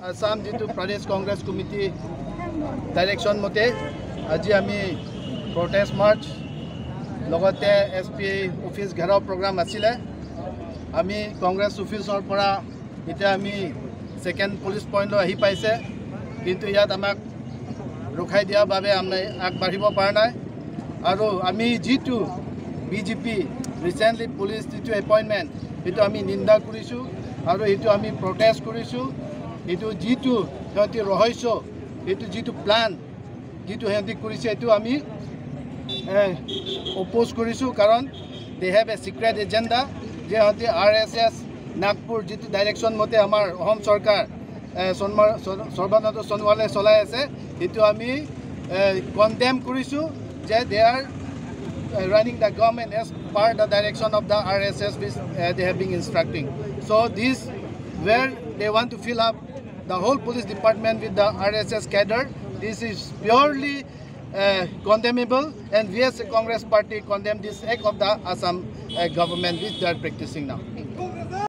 আছাম যিটো প্ৰদেশ Congress committee direction মতে আজি আমি প্ৰটেষ্ট মাৰ্চ, লগতে এছ পি অফিচ ঘেৰাও প্ৰগ্ৰাম আছিলে। আমি কংগ্ৰেছ অফিচৰ পৰা এতিয়া আমি ছেকেণ্ড পুলিচ পইণ্টলৈ আহি পাইছে, কিন্তু ইয়াত আমাক ৰখাই দিয়াৰ বাবে আমি আগবাঢ়িব পৰা নাই। আৰু আমি যিটো বিজেপি ৰিচেণ্টলি পুলিচ যিটো এপইণ্টমেণ্ট, সেইটো আমি নিন্দা কৰিছোঁ আৰু এইটো আমি প্ৰটেষ্ট কৰিছোঁ। এইটো যিটো সিহঁতি ৰহস্য, এইটো যিটো প্লান, যিটো সিহঁতি কৰিছে, এইটো আমি অপ'জ কৰিছোঁ, কাৰণ they have a secret agenda যে সিহঁতি আৰএছএছ নাগপুৰ যিটো ডাইৰেকশ্যন মতে আমাৰ অসম চৰকাৰ সৰ্বানন্দ সোণোৱালে চলাই আছে, সেইটো আমি কণ্ডেম কৰিছোঁ যে they are running the government as per the direction of the RSS which they have been instructing. So this where they want to fill up the whole police department with the RSS cadre, this is purely condemnable, and we as a Congress party condemn this act of the Assam government which they are practicing now.